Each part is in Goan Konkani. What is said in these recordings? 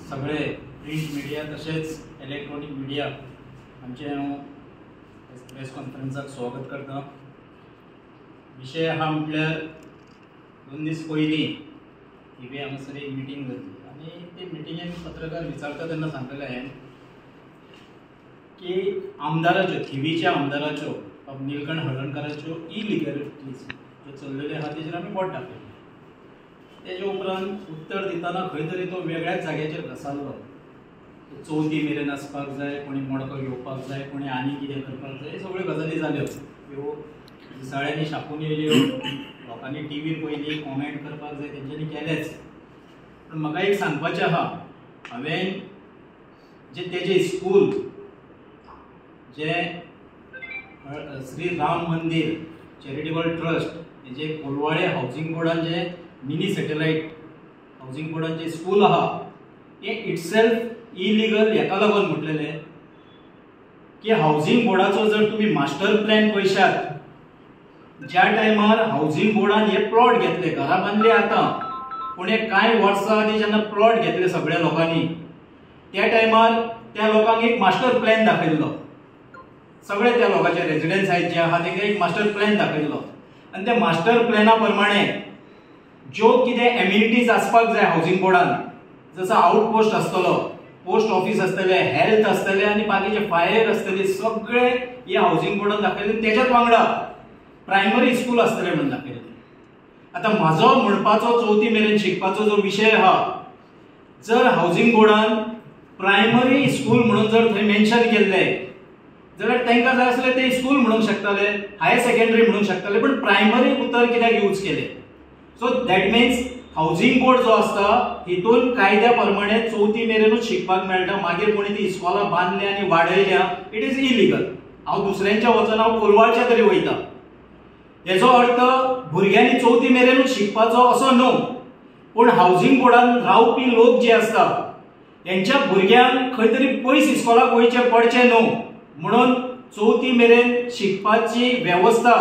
सगळे प्रिंट मिडिया तशेंच इलेक्ट्रॉनिक मिडिया आमचें हांव प्रेस कॉन्फरन्साक स्वागत करता. विशय आहा म्हटल्यार 2 दीस पयलीं थिवे हांगासर एक मिटींग जाली आनी ते मिटिंगेन पत्रकार विचारता तेन्ना सांगलें हांवें की आमदाराच्यो, थिवीच्या आमदाराच्यो निलकंठ हळर्णकाराच्यो इलिगलिटीज ज्यो चल्लेल्यो आहा तेजेर आमी बोट दाखयलें. तेजे उपरांत उत्तर दितना खंय तरी तो वेगळ्याच जाग्याचेर घसारलो. चवथी मेरेन आसपाक जाय, कोणी मडको घेवपाक जाय, कोणी आनी कितें करपाक जाय, सगळ्यो गजाली जाल्यो. ह्यो दिसाळ्यांनी छापून येयल्यो, लोकांनी टीव्हीर पयली, कॉमेंट करपाक जाय तेंच्यांनी केलेंच. पूण म्हाका एक सांगपाचें आहा, हांवें जे तेजें स्कूल जे श्री राम मंदीर चॅरिटेबल ट्रस्ट जे कोलवाळे हावजींग बोर्डान जे मिनी सॅटेलायट हावजींग बोर्डान जे स्कूल आहा हें इटसेल्फ इलिगल हेका लागून म्हटलेलें की हावजींग बोर्डाचो जर तुमी मास्टर प्लॅन पळयशात, ज्या टायमार हावजींग बोर्डान हे प्लॉट घेतले, घरां बांदली आतां, पूण हे कांय वर्सां आदीं जेन्ना प्लॉट घेतले सगळ्या लोकांनी त्या टायमार त्या लोकांक एक मास्टर प्लॅन दाखयल्लो. सगळे त्या लोकांचे रेजिडन्स आयज जे आहा तेंकां एक मास्टर प्लॅन दाखयल्लो आनी त्या मास्टर प्लॅना प्रमाणे ज्यो कितें एम्युनिटीज आसपाक जाय हावजींग बोर्डान, जसो आउट पोस्ट आसतलो, पोस्ट ऑफीस आसतलें, हेल्थ आसतलें आनी बाकीचे फायर आसतली, सगळे हे हावजींग बोर्डान दाखयले. तेच्याच वांगडा प्रायमरी स्कूल आसतलें म्हणून दाखयलें. आतां म्हाजो म्हणपाचो चवथी मेरेन शिकपाचो जो विशय आहा, जर हावजींग बोर्डान प्रायमरी स्कूल म्हणून जर थंय मेन्शन केल्लें जाल्यार तांकां जाय आसलें ते स्कूल म्हणूंक शकताले, हायर सेकंडरी म्हणूंक शकताले, पण प्रायमरी उतर कित्याक यूज केलें? So that means housing board जो आसता हितून कायद्या प्रमाणे चवथी मेरेनूच शिकपाक मेळटा. मागीर कोणी ती इस्कॉलां बांदल्या आनी वाडयल्या, it is illegal. हांव दुसऱ्यांच्या वचना, हांव कोलवाळच्या तरी वयता. हेजो अर्थ भुरग्यांनी चवथी मेरेनूच शिकपाचो असो न्हू, पूण हावजींग बोर्डान रावपी लोक जे आसता हेंच्या भुरग्यांक खंय तरी पयस इस्कॉलाक वयचें पडचें न्हू म्हणून चवथी मेरेन शिकपाची वेवस्था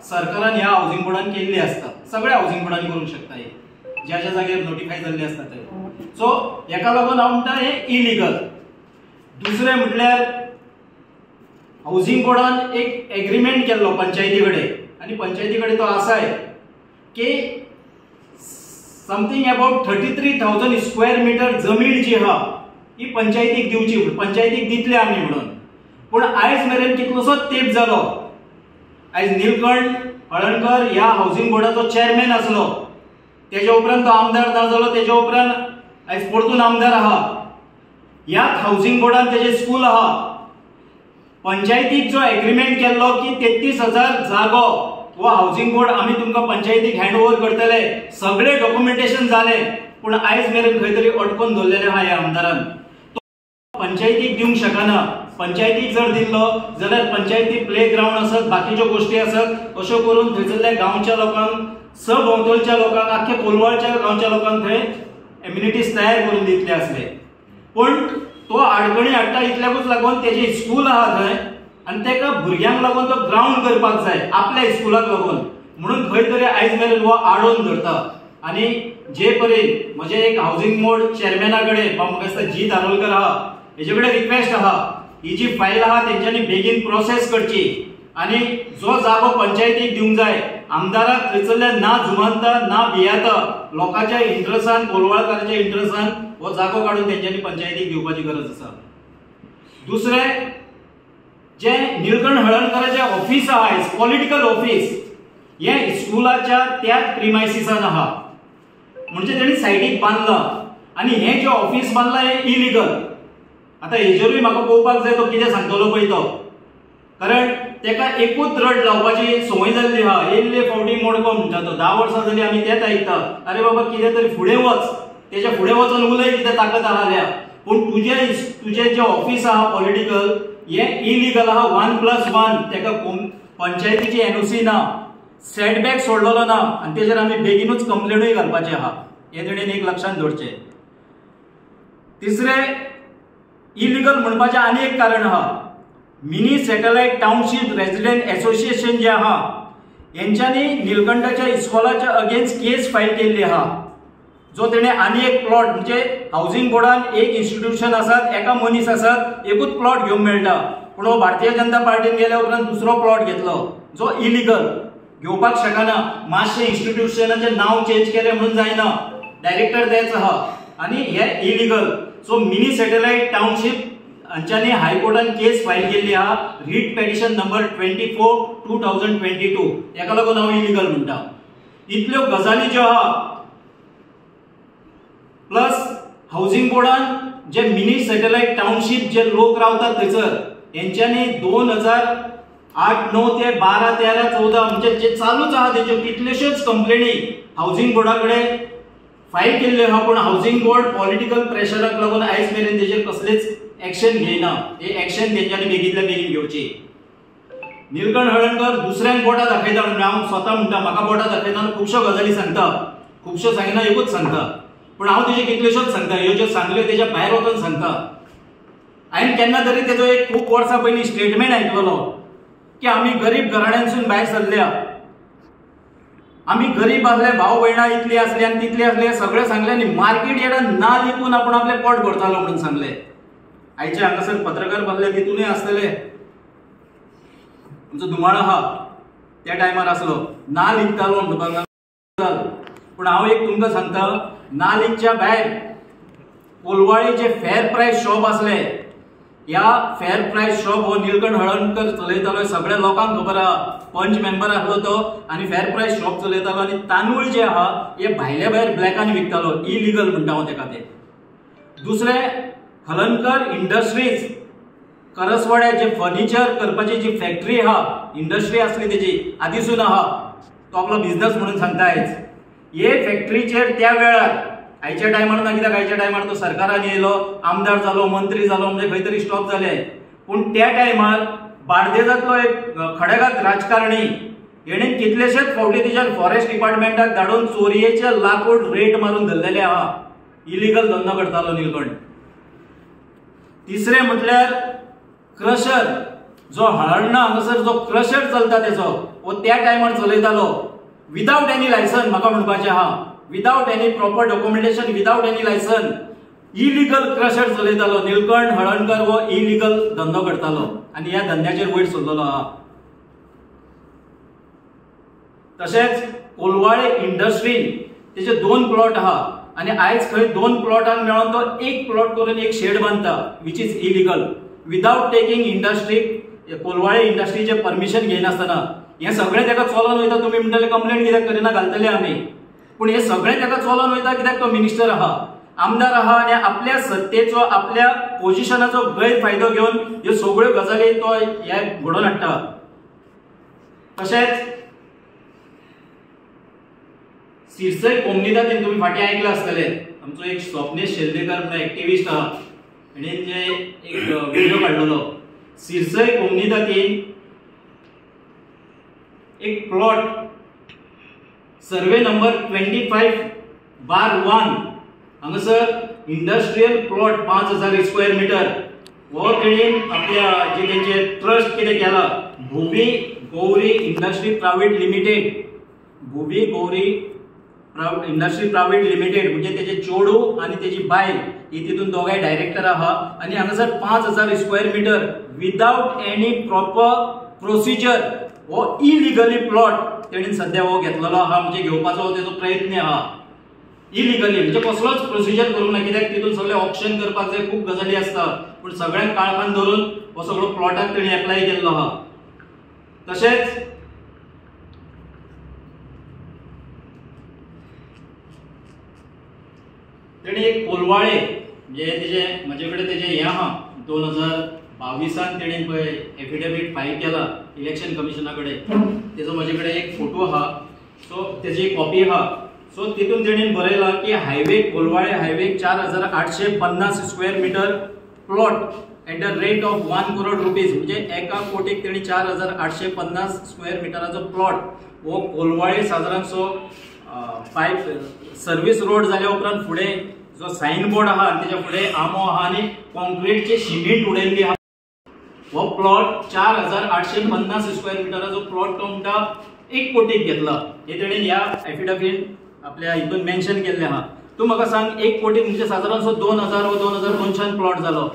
सरकारान ह्या हावजींग बोर्डान केल्ली आसता. सगळ्या हावजींग बोर्डांनी करूंक शकता हे, ज्या ज्या जाग्यार नोटिफाय जाल्ले आसता ते. सो हेका लागून हांव म्हणटा हें इलिगल. दुसरें म्हटल्यार हावजींग बोर्डान एक एग्रीमेंट केल्लो पंचायती कडेन आनी पंचायती कडेन तो आसाय की समथींग अबाउट 33,000 स्क्वेअर मिटर जमीन जी आहा ही पंचायतीक दिवची, पंचायतीक दितले आमी म्हणून. पूण आयज मेरेन कितलोसोच तेंप जालो, आयज निलकंठ हळर्णकर ह्या हावजींग बोर्डाचो चेअरमॅन आसलो, तेज्या उपरांत तो आमदार ना जालो, तेज्या उपरांत आयज परतून आमदार आहा. ह्याच हावजींग बोर्डान तेजें स्कूल आहा. पंचायतीक जो एग्रीमेंट केल्लो की 33,000 जागो हो हावजींग बोर्ड आमी तुमकां पंचायतीक हँड ओवर करतले, सगळे डॉक्युमेंटेशन जालें, पूण आयज मेरेन खंय तरी अटकोन दवरलेलें आहा ह्या आमदारान. तो पंचायतीक दिवंक शकना. पंचायतीक जर दिल्लो जाल्यार पंचायती प्ले ग्रावंड आसत, बाकीच्यो गोश्टी आसत, अश्यो करून थंयसरल्या गांवच्या लोकांक, सभोंवतणच्या लोकांक, आख्या कोलवाळच्या गांवच्या लोकांक थंय एम्युनिटीज तयार करून दितले आसले. पूण तो आडखणी हाडटा इतल्याकूच लागून तेजें स्कूल आहा थंय आनी तेका भुरग्यांक लागून तो ग्रावंड करपाक जाय आपल्या स्कुलाक लागून, म्हणून खंय तरी आयज मेरेन हो आडोवन धरता. आनी जे परेन म्हजें एक हावजींग बोर्ड चेअरमॅना कडेन म्हाका दिसता जी दानोलकर आहा हेजे कडेन रिक्वेस्ट आहा, ही जी फायल आहा तेंच्यांनी बेगीन प्रोसेस करची आनी जो जागो पंचायतीक दिवंक जाय आमदाराक थंयसरल्या ना जुमानता ना भियाता लोकांच्या इंट्रसान, कोलवाळकाराच्या इंट्रसान हो जागो काडून तेंच्यांनी पंचायतीक दिवपाची गरज आसा. दुसरें, जे निलकंठ हळर्णकाराचें ऑफीस आहा, पॉलिटिकल ऑफीस, हें स्कुलाच्या त्याच प्रिमायसिसान आहा, म्हणजे तेणी सायडीक बांदलां आनी हें जें ऑफीस बांदलां हें इलिगल. आतां हेजेरूय म्हाका पळोवपाक जाय तो कितें सांगतलो पळय तो, कारण तेका एकूच रड लावपाची संवय जाल्ली आहा. येयल्ले फावटी मडको म्हणटा तो, 10 वर्सां जाली आमी तेंच आयकता. अरे बाबा कितें तरी फुडें वच, तेच्या फुडें वचून उलय कितें ताकद आहा जाल्यार. पूण तुजें तुजें जें ऑफीस आहा पॉलिटिकल हें इलिगल आहा. 1+1 तेका पंचायतीची एनओसी ना, सेटबॅक सोडलेलो ना आनी तेजेर आमी बेगीनूच कंप्लेनूय घालपाची आहा, हें तेणेन एक लक्षांत दवरचें. तिसरें, इलिगल म्हणपाचें आनी एक कारण आहा, mini satellite township resident association जे आहा हेंच्यांनी निलकंठाच्या इस्कॉलाच्या अगेन्स्ट केस फायल केल्ली आहा, जो तेणे आनी एक प्लॉट म्हणजे हावजींग बोर्डान एक इन्स्टिट्यूशन आसात, एका मनीस आसात, एकूच प्लॉट घेवंक मेळटा. पूण हो भारतीय जनता पार्टीन गेल्या उपरांत दुसरो प्लॉट घेतलो जो इलिगल, घेवपाक शकना. मातशें इन्स्टिट्यूशनाचें नांव चेंज केलें म्हणून जायना, डायरेक्टर तेच आहा आनी हे illegal. So mini satellite township हांच्यांनी हायकोर्टान केस फायल केल्ली आहा, रीट पिटिशन नंबर 24/2022. हेका लागून हांव इलिगल म्हणटा. इतल्यो गजाली ज्यो आहा, प्लस हावजींग बोर्डान जे मिनी सॅटेलायट टावनशीप जे लोक रावतात थंयसर हेंच्यांनी 2008, 9 ते 12, 13, 14 म्हणजे जे चालूच आहा तेच्यो कितल्योश्योच कंप्लेनी हावजींग बोर्डा कडेन फायल केल्ल्यो आहा. पूण हावजींग बोर्ड पॉलिटिकल प्रेशराक लागून आयज मेरेन तेजेर कसलेच एक्शन घेयना. हे एक्शन तेंच्यांनी बेगींतल्या बेगीन घेवची. निलकंठ हळर्णकर दुसऱ्यांक बोटां दाखयता म्हणून हांव स्वता म्हणटा, म्हाका बोटां दाखयता खुबश्यो गजाली सांगता, खुबश्यो सांगिना, एकूच सांगता, पूण हांव तेजे कितल्योश्योच सांगता, ह्यो ज्यो सांगल्यो तेज्या भायर वचून सांगता. हांवें केन्ना तरी तेजो एक खूब वर्सां पयलीं स्टेटमेंट आयकलेलो की आमी गरीब घराण्यांसून भायर सरल्या, आमी गरीब आसले, भाव भयणां इतली आसली आनी तितली आसले, सगळें सांगलें आनी मार्केट यार्डान ना लिपून आपूण आपलें पोट भरतालो म्हणून सांगलें. आयचे हांगासर पत्रकार बसले तितूनय आसतले, आमचो धुमाळ आहा त्या टायमार आसलो, ना लिपतालो म्हणपाक. पूण हांव एक तुमकां सांगता, ना लिपच्या भायर कोलवाळे जे फेर प्रायस शॉप आसले, ह्या फेर प्रायस शॉप हो निलकंठ हळर्णकर चलयतालो, सगळ्या लोकांक खबर आहा. पंच मेंबर आसलो तो आनी फेर प्रायस शॉप चलयतालो आनी तांदूळ जे आहा हे भायल्या भायर ब्लॅकान विकतालो, इलिगल म्हणटा हांव तेका ते. दुसरें, हळर्णकर इंडस्ट्रीज करसवाड्या जे फर्निचर करपाची जी फॅक्टरी आहा, इंडस्ट्री आसली तेजी आदीसून आहा, तो आपलो बिझनस म्हणून सांगता आयज. हे फॅक्टरीचेर त्या वेळार आयच्या टायमार ना, कित्याक आयच्या टायमार तो सरकारान येयलो, आमदार जालो, मंत्री जालो, म्हणजे खंय तरी स्टॉप जाले. पूण त्या टायमार बार्देजांतलो एक खडेगात राजकारणी हेणेन कितलेशेच फावटी तेच्यार फॉरेस्ट डिपार्टमेंटाक धाडून चोरयेचे लाकूड रेट मारून धरलेले आहा, इलिगल धंदो करतालो निलकंठ. तिसरें म्हटल्यार क्रशर, जो हळर्णा हांगासर जो क्रशर चलता तेजो हो त्या टायमार चलयतालो विदावट एनी लायसन. म्हाका म्हणपाचें आहा, without any proper documentation, without any licence illegal crusher चलयतालो Nilkanth Halarnkar. हो इलिगल धंदो करतालो आनी ह्या धंद्याचेर वयर सरलेलो आहा. तशेंच कोलवाळे इंडस्ट्रीन तेजे 2 प्लॉट आहा आनी आयज खंय 2 प्लॉटांक मेळोन तो एक प्लॉट करून एक शेड बांदता, which is illegal, without taking industry, Colvale इंडस्ट्रीचें permission घेयनासतना. हें सगळें तेका चलोन वयता. तुमी म्हणटले कंप्लेन कित्याक करिना, घालतले आमी, पूण हें सगळें तेका चलोन वयता कित्याक तो मिनिस्टर आहा, आमदार आहा आनी आपल्या सत्तेचो, आपल्या पोजिशनाचो गैरफायदो घेवन ह्यो सगळ्यो गजाली तो हे घडोवन हाडटा. तशेंच सिरसय कोमनिदादीन तुमी फाटीं आयकलां आसतलें, आमचो एक स्वप्नेश शेल्डेकर म्हणून एक्टिविस्ट आहा, हेणेन जे एक व्हिडियो काडलेलो. सिरसय कोमनिदादीन एक प्लॉट सर्वे नंबर 25/1 हांगासर इंडस्ट्रियल प्लॉट 5000 स्क्वेअर मिटर हो तेणेन आपल्या जे तेंचे ट्रस्ट कितें केला, Bhuvi Gauri industry private limited, Bhuvi Gauri industry private limited म्हणजे तेजे चेडू आनी तेजी बायल ही तितून दोगांय डायरेक्टर आहा आनी हांगासर 5000 square metre without any proper procedure हो इलिगली प्लॉट तेणेन सद्या हो घेतलेलो आहा, म्हणजे घेवपाचो तेजो प्रयत्न आहा इलिगली, म्हणजे कसलोच प्रोसिजर करूंक ना, कित्याक तितून सगळें ऑप्शन करपाक जाय, खूब गजाली आसता, पूण सगळ्यांक काळखान धरून हो सगळो प्लॉटाक तेणी एप्लाय केल्लो आहा. तशेंच तेणी एक कोलवाळे म्हणजे तेजे म्हजे कडेन तेजें हें आहा, 2022 तेणी पळय एफिडेवीट फायल केला इलेक्शन कमिशना कडेन, तेजो म्हजे कडेन एक फोटो आहा, सो तेजी एक कॉपी आहा. सो तितून तेणेन बरयलां की highway Colvale highway 4850 square metre plot at the rate of 1 crore rupees, म्हणजे एका कोटीक तेणी 4850 स्क्वेअर मिटराचो प्लॉट हो कोलवाळे सादारणसो पायप सर्वीस रोड जाल्या उपरांत फुडें जो सायन बोर्ड आहा आनी तेच्या फुडें आंबो आहा आनी कॉन्क्रिटचे सिमेंट उडयल्ली आहा, हो प्लॉट 4850 स्क्वेअर मिटराचो प्लॉट तो म्हणटा 1 कोटीक घेतला. हे तेणेन ह्या एफिडेवीट आपल्या हितून मेन्शन केल्लें आहा. तूं म्हाका सांग 1 कोटी म्हणजे सादारणसो 2000 वा 2200 प्लॉट जालो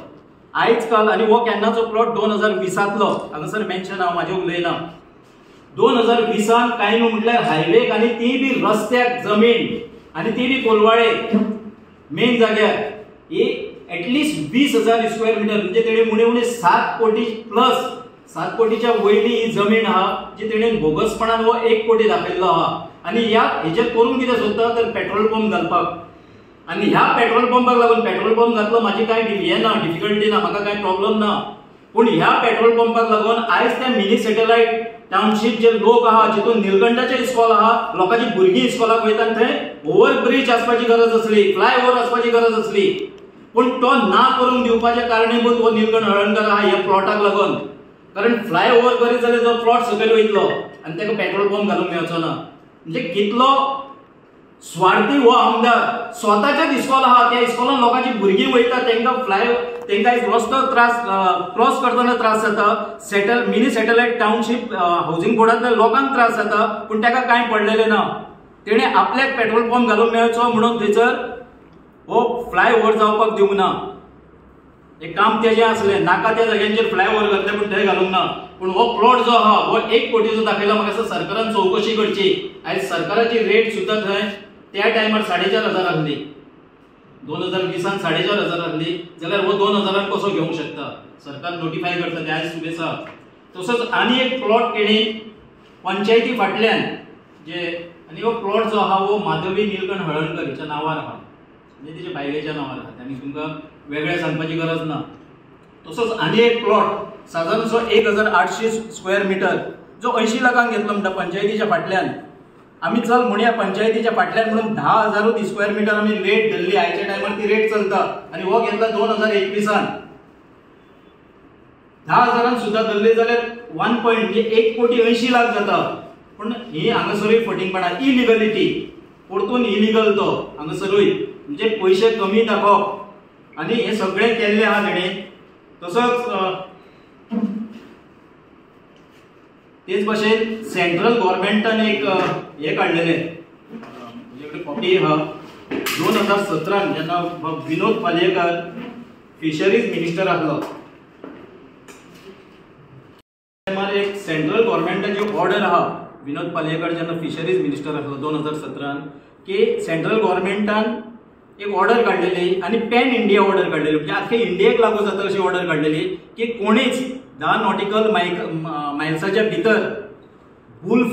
आयज काल. आनी हो केन्नाचो प्लॉट 2020 हांगासर मेन्शन हांव म्हाजें उलयना. 2020 कांय न्हू म्हटल्यार हायवेक आनी ती बी रस्त्याक जमीन आनी ती बी कोलवाळे मेन जाग्यार ही एटलिस्ट 20,000 स्क्वेअर मिटर म्हणजे तेणे उणे उणे 7 कोटी प्लस 7 कोटीच्या वयली ही जमीन आहा जी तेणेन बोगसपणान हो 1 कोटी दाखयल्लो आहा. आनी ह्या हेजेर करूंक कितें सोदता तर पेट्रोल पंप घालपाक. आनी ह्या पेट्रोल पंपाक लागून पेट्रोल पंप घातलो म्हाजी कांय हें ना, डिफिकल्टी ना, म्हाका कांय प्रॉब्लम ना, पूण ह्या पेट्रोल पंपाक लागून आयज त्या मिनी सॅटेलायट टाउनशीप जे लोक आहा जितून निलकंठाचें इस्कॉल आहा, लोकांची भुरगीं इस्कॉलाक वयता थंय ओवर ब्रिज आसपाची गरज आसली, फ्लाय ओवर आसपाची गरज आसली, पूण तो ना करूंक दिवपाच्या कारणीभूत हो निलकंठ हळर्णकर आहा ह्या प्लॉटाक लागून. कारण फ्लाय ओवर करीत जाल्यार जो प्लॉट सकयल वयतलो आनी ताका पेट्रोल पंप घालूंक मेळचो ना. म्हणजे कितलो स्वार्थी हो आमदार. स्वताच्याच इस्कॉल आहा त्या इस्कॉलान लोकांची भुरगीं वयता तांकां फ्लाय तांकां रस्तो त्रास क्रॉस करतना त्रास जाता, मिनी सॅटेलायट टाउनशीप हावजींग बोर्डांतल्या लोकांक त्रास जाता, पूण ताका कांय पडलेलें ना. तेणें आपल्याक पेट्रोल पंप घालूंक मेळचो म्हणून थंयसर हो फ्लाय ओवर जावपाक दिवंक ना. एक काम तेजें आसलें, नाका त्या जाग्यांचेर फ्लाय ओवर घातलें पूण थंय घालूंक ना. पूण हो प्लॉट जो आहा हो 1 कोटीचो दाखयला. म्हाका दिसता सरकारान चवकशी करची. आयज सरकाराची रेट सुद्दां थंय त्या टायमार 4,500 आसली, 2020 4,500 आसली जाल्यार हो 2000 कसो घेवंक शकता? सरकार नोटिफाय करता ते आयज सुबेसा. तसोच आनी एक प्लॉट तेणी पंचायती फाटल्यान जे आनी हो प्लॉट जो आहा हो माधवी निलकंठ हळर्णकर हिच्या नांवार आहा, म्हणजे तिच्या बायलेच्या नांवार आहा, आनी तुमकां वेगळें सांगपाची गरज ना. तसोच आनी एक प्लॉट सादारणसो 1800 स्क्वेअर मिटर जो 80 लाखांक घेतलो म्हणटा पंचायतीच्या फाटल्यान. आमी चल म्हणया पंचायतीच्या फाटल्यान म्हणून 10,000 स्क्वेअर मिटर आमी रेट धरली, आयच्या टायमार ती रेट चलता. आनी हो घेतला 2021 10,000 सुद्दां धरली जाल्यार 1 पॉयंट म्हणजे 1 कोटी 80 लाख जाता. पूण ही हांगासरूय फटींगपणां, इलिगलिटी, परतून इलिगल तो हांगासरूय म्हणजे पयशे कमी दाखोवप आनी हें सगळें केल्लें आहा तेणें. तसोच तेच भाशेन सेंट्रल गव्हर्मेंटान एक हें काडलेलें म्हजे कडेन कॉपी आहा 2017 जेन्ना विनोद पालयेकर फिशरीज मिनिस्टर आसलो टायमार एक सेंट्रल गव्हर्मेंटाची ऑर्डर आहा. विनोद पालयेकर जेन्ना फिशरीज मिनिस्टर आसलो 2017 की सेंट्रल गव्हर्मेंटान एक ऑर्डर काडलेली आनी पॅन इंडिया ऑर्डर काडलेली, म्हणजे आख्खे इंडियेक लागू जाता अशी ऑर्डर काडलेली की कोणीच 10 नॉटिकल मायल्साच्या भितर बुल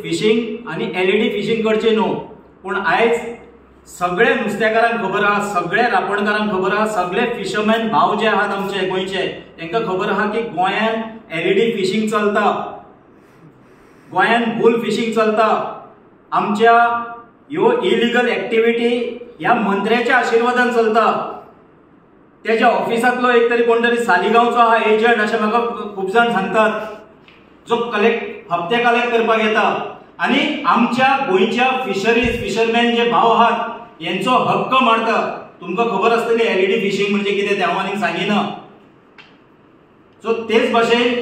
फिशींग आनी एलईडी फिशींग करचें न्हू. पूण आयज सगळे नुस्तेकारांक खबर आहा, सगळे रापणकारांक खबर आहा, सगळे फिशरमॅन भाव जे आहात आमचे गोंयचे तांकां खबर आहा की गोंयांत एलईडी फिशींग चलता, गोंयांत बुल फिशींग चलता. आमच्या ह्यो इलिगल एक्टिविटी ह्या मंत्र्याच्या आशिर्वादान चलता. त्याच्या ऑफिसांतलो एक तरी कोण तरी सालिगांवचो आहा एजंट अशें म्हाका खूब जाण सांगतात, जो कलेक्ट हप्ते कलेक्ट करपाक येता आनी आमच्या गोंयच्या फिशरीज फिशरमॅन जे भाव आहात हेंचो हक्क मारता. तुमकां खबर आसतली एलईडी फिशींग म्हणजे कितें तें हांव आनीक सांगिना. सो तेच भाशेन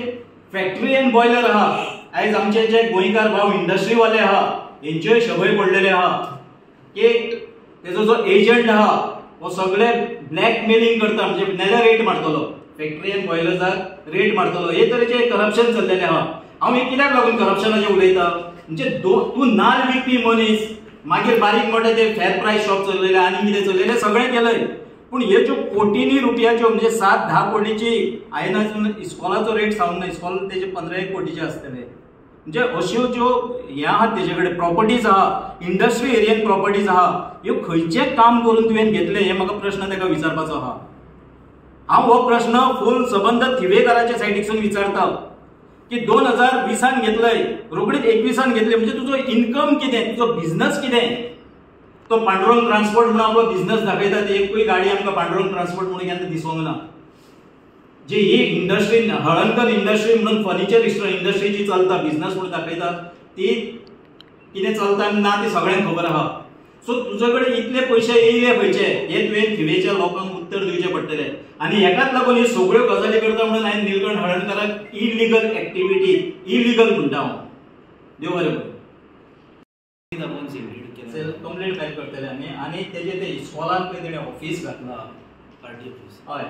फॅक्टरी एंड बॉयलर आहा. आयज आमचे जे गोंयकार भाव इंडस्ट्रीवाले आहा हेंच्योय शबय पडलेले आहा की तेजो जो एजंट आहा हो सगळे ब्लॅकमेलिंग करता, म्हणजे नाल्यार रेट मारतलो, फॅक्टरी एंड बॉयलर्साक रेट मारतलो. हे तरेचे करप्शन चल्लेलें आहा. हांव हें कित्याक लागून करप्शनाचें उलयता म्हणजे तूं नाल विकपी मनीस, मागीर बारीक मोठे ते फेर प्रायस शॉप चलयले आनी कितें चलयलें सगळें केलंय, पूण ह्यो ज्यो कोटींनी रुपयाच्यो म्हणजे 7-10 कोटीची हांवें अजून इस्कॉलाचो रेट सांगूंक ना, इस्कॉल तेजे 15 कोटीचे आसतले. म्हणजे अश्यो ज्यो हें आहात तेजे कडेन प्रॉपर्टीज आहा, इंडस्ट्री एरियन प्रॉपर्टीज आहा, ह्यो खंयचें काम करून तुवें घेतलें हें म्हाका प्रश्न ताका विचारपाचो आहा. हांव हो प्रश्न फूल सबंद थिवेकाराच्या सायडीकसून विचारता की 2020 घेतलंय, रोखडीच 21 घेतले, म्हणजे तुजो इन्कम कितें, तुजो बिझनस कितें? तो पांडुरंग ट्रान्सपोर्ट म्हणून आपलो बिझनस दाखयता, ती एकूय गाडी आमकां पांडुरंग ट्रान्सपोर्ट म्हणून केन्ना दिसूंक ना. जी ही इंडस्ट्री हळणकर इंडस्ट्री म्हणून फर्निचर इंडस्ट्री जी चलता बिझनस म्हणून दाखयता ती कितें चलता ना ती सगळ्यांक खबर आहा. सो तुजे कडेन इतले पयशे येयले खंयचे हे तुवें थिवेच्या लोकांक उत्तर दिवचें पडटलें. आनी हेकाच लागून ह्यो सगळ्यो गजाली करता म्हणून हांवें निलकंठ हळर्णकराक इलिगल एक्टिविटी इलिगल म्हणटा हांव. देव बरें करूं. सेल कंप्लेंट फायल करतले आमी. आनी तेजे ते इस्कॉलान पळय तेणें ऑफीस घातला, पार्टी ऑफीस, हय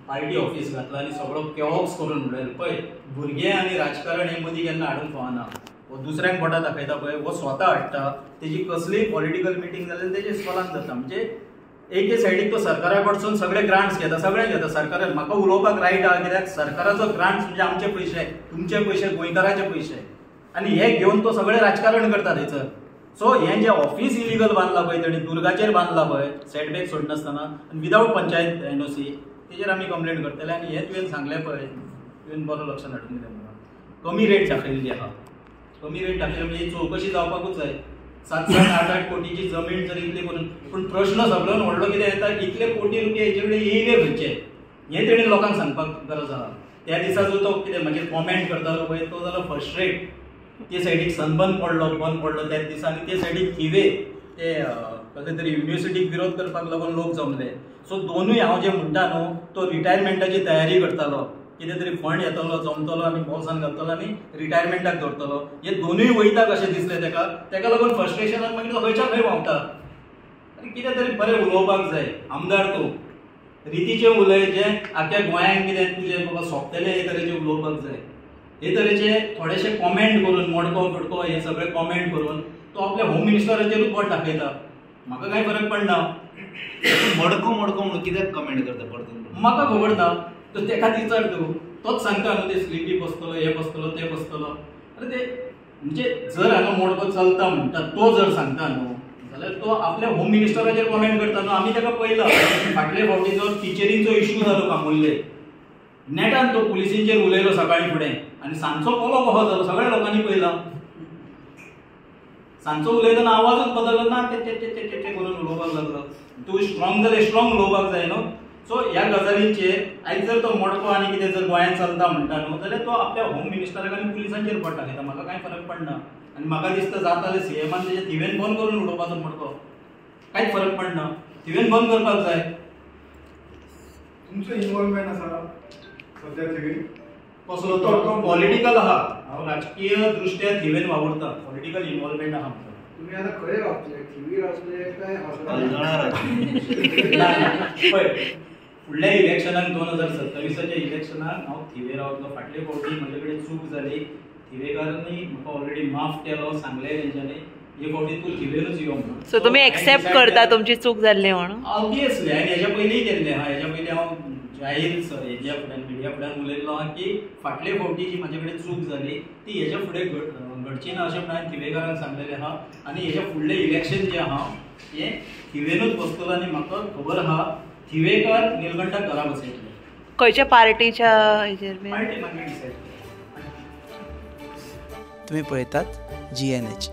पार्टी ऑफीस घातला आनी सगळो केओक्स करून उडयलो. पळय भुरगे आनी राजकारण हे मदीं केन्ना हाडूंक फावना. हो दुसऱ्यांक बोटां दाखयता पळय, हो स्वता हाडटा. तेजी कसलीय पॉलिटिकल मिटींग जाल्यार तेजे इस्कॉलान जाता. म्हणजे एके सायडीक तो सरकारा कडसून सगळे ग्रांट्स घेता, सगळे घेता सरकारान. म्हाका उलोवपाक रायट आहा कित्याक सरकाराचो ग्रांट्स म्हणजे आमचे पयशे, तुमचे पयशे, गोंयकाराचे पयशे, आनी हे घेवन तो सगळे राजकारण करता थंयसर. सो हें जें ऑफीस इलिगल बांदलां पळय तेणी दुर्गाचेर बांदलां पळय सेटबॅक सोडनासतना आनी विदावट पंचायत एनओसी, तेजेर आमी कंप्लेन करतले. आनी हें तुवें सांगलें पळय, तुवें बरो लक्षान हाडून दिलें म्हाका. कमी रेट दाखयल्ली आहा, कमी रेट दाखयली म्हणजे चवकशी जावपाकूच जाय. 7-7, 8-8 कोटीची जमीन जर इतली करून, पूण प्रश्न सगळ्यान व्हडलो कितें येता, इतले कोटी रुपया हेचे कडेन येयले खंयचे हें तेणी लोकांक सांगपाक गरज आहा. त्या दिसा जो तो कितें मागीर कॉमेंट करतालो पळय तो जालो फर्स्ट्रेट. ते सायडीक सनबर्न पडलो, बंद पडलो त्याच दिसा. आनी ते सायडीक थिवे ते कसले तरी युनिवर्सिटीक विरोध करपाक लागून लोक जमले. सो दोनूय हांव जें म्हणटा न्हू, तो रिटायरमेंटाची तयारी करतालो, कितें तरी फंड येतलो जमतलो आनी बोल्सान घालतलो आनी रिटायरमेंटाक दवरतलो. हे दोनूय वयता कशें दिसलें तेका, तेका लागून फ्रस्ट्रेशनान मागीर तो खंयच्या खंय व्हांवता. आनी कितें तरी बरें उलोवपाक जाय. आमदार तूं रितीचें उलय, जें आख्या गोंयांक कितें तुजें बाबा सोंपतलें हे तरेचें उलोवपाक जाय. हे तरेचे थोडेशे कॉमेंट करून मोडको फटको हे सगळे कॉमेंट करून तो आपल्या होम मिनिस्टराचेरूच बोट दाखयता. म्हाका कांय फरक पडना. मडको मडको म्हणून कित्याक कमेंट करता परतून म्हाका खबर ना. तो तेका विचार तूं, तोच सांगता न्हू ते स्लिपी बसतलो, हे बसतलो, ते बसतलो. अरे ते म्हणजे जर हांगा मोडको चलता म्हणटा तो जर सांगता न्हू जाल्यार तो आपल्या होम मिनिस्टराचेर कॉमेंट करता न्हू. आमी तेका पळयला फाटले फावटी जो टिचरींचो इश्यू जालो कामुल्ले, नेटान तो पुलिसींचेर उलयलो सकाळीं फुडें आनी सांजचो कोलो कसो जालो सगळ्या लोकांनी पळयला. सांजचो उलयतना आवाजूच बदललो ना, ते ते करून उलोवपाक लागलो. तूं स्ट्रॉंग जाल्यार स्ट्रॉंग उलोवपाक जाय न्हू. सो ह्या गजालींचेर आयज जर तो मोडको आनी कितें जर गोंयांत चलता म्हणटा न्हू जाल्यार तो आपल्या होम मिनिस्टराक आनी पुलिसांचेर बोट दाखयता. म्हाका कांय फरक पडना. आनी म्हाका दिसता जाता सीएमान तेजे थिवेन बंद करून उडोवपाचो मोडको, कांयच फरक पडना. थिवेन बंद करपाक जाय. तुमचो इन्वॉल्वमेंट आसा सद्या थिवेन कसलो? तो पॉलिटिकल आहा. हांव राजकीय दृश्ट्या थिवेन वावुरता, पॉलिटिकल इन्वॉल्वमेंट आहा म्हाका. तुम्ही आता खंय रावतले, थिवी रावतले काय पळय फुडल्या इलेक्शनाक 2027 इलेक्शनाक हांव थिवे रावतलो. फाटले फावटी म्हजे कडेन चूक जाली, थिवेकारांनी म्हाका ऑलरेडी माफ केलो, सांगलें तेंच्यांनी हे फावटी तूं थिवेनूच यो म्हणून. सो तुमी एक्सेप्ट करता तुमची चूक जाल्ली म्हणून? ऑब्वियसली. हांवें हेज्या पयलींय केल्लें आहा. हेज्या पयलीं हांव जाहीर हेज्या फुड्यान मिडिया फुड्यान उलयल्लो आहा की फाटले फावटी जी म्हजे कडेन चूक जाली ती हेज्या फुडें घडची ना अशें म्हणून हांवें थिवेकारांक सांगलेलें आहा. आनी हेज्या फुडलें इलेक्शन जें आहा हें थिवेनूच बसतलो आनी म्हाका खबर आहा थिवेकार निलकंठाक घरा बसयतले. खंयच्या पार्टीच्या हेजेर? पार्टी मागीर डिसायड. तुमी पळयतात GNH.